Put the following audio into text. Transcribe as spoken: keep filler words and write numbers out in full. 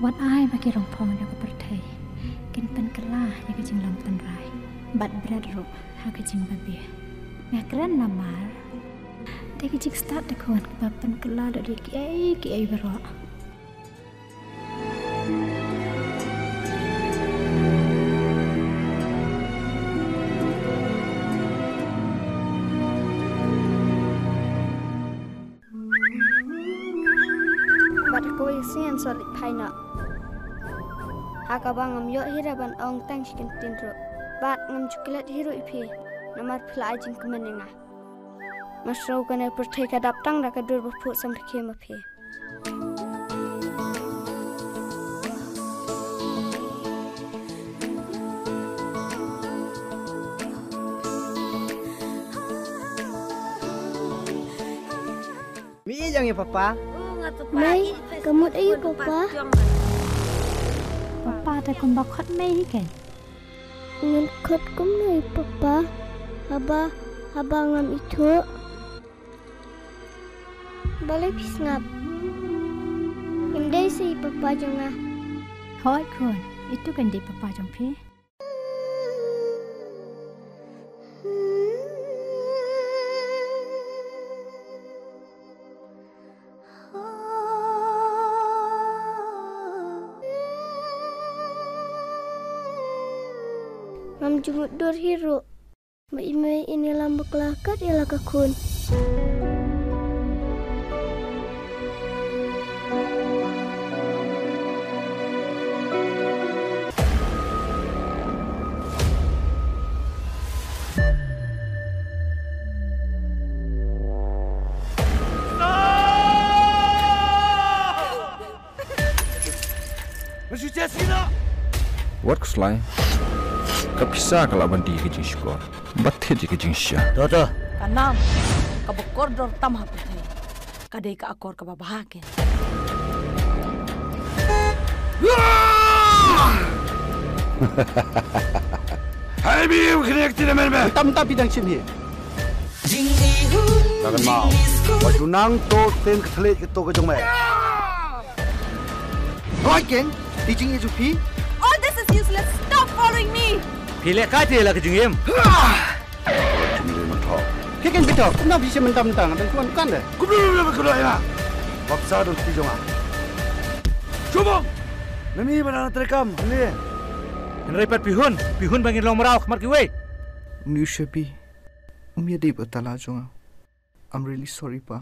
Wat ai ba ki rong phong jong ka pyrthei kin pynkylla ïa ka jinglong tynrai bad bret ruh ha ka jingbabe. Nga kren namar dei ka jingstad da khun kaba pynkylla da dei kiei kiei baroh. Bad ha kawei ka sngi yn sa leit phai noh. Ha kaba ngam ïoh hi ruh ban ong tang shi kyntien ruh. Bad ngam ju klet hi ruh ïa phi namar phi la ai jingkmen ïa nga. Nga sngew kane ka pyrthei ka dap tang da ka dur ba phuh samrkhie ma phi. Mi ïeit ïa ngi papa. Mei, ka mut aïu papa? Papa te kumba khot mei hi kein. Ngan khot kumno ïa papa haba, haba ngam ithuh? Balei phi sngap? Ngim dei sa i papa jong nga. Hooid khun, itu kan dei papa jong phi. Ngam ju mutdur hi ruh. Ba i mei in ïalam bakla kat ïa la ka khun. Wat khuslai. Ka pisa ka lah ban die ka jingshukor. Bad thied ïa ka jingshisha. To, to. Ka nam kaba kordor tam ha pyrthei ka dei ka akor kaba bha kein. Hai bi, u khniak ti da men me. Tam tam phi dang shim hi. Ka kynmaw ba ju nang to ten ka thylliej ka to ka jong me. Hooid keiñ, te jingïeit jong phi. All this is useless. Stop following me. Phi leh kai te la ka jingim. Jingim ma tho. Phi keiñ phi tho, kumno phi shim mynta mynta, dang kuan kan de. Kumno kumno kumno ïa. Bapsa dang ti jong nga. Chubong. Nami ba na treikam, ni. Hynrei pat phi hun, phi hun ba ngin long mraw khmat kiwei. Ni shepi. Um ïa dei ba tala jong nga. I'm really sorry pa.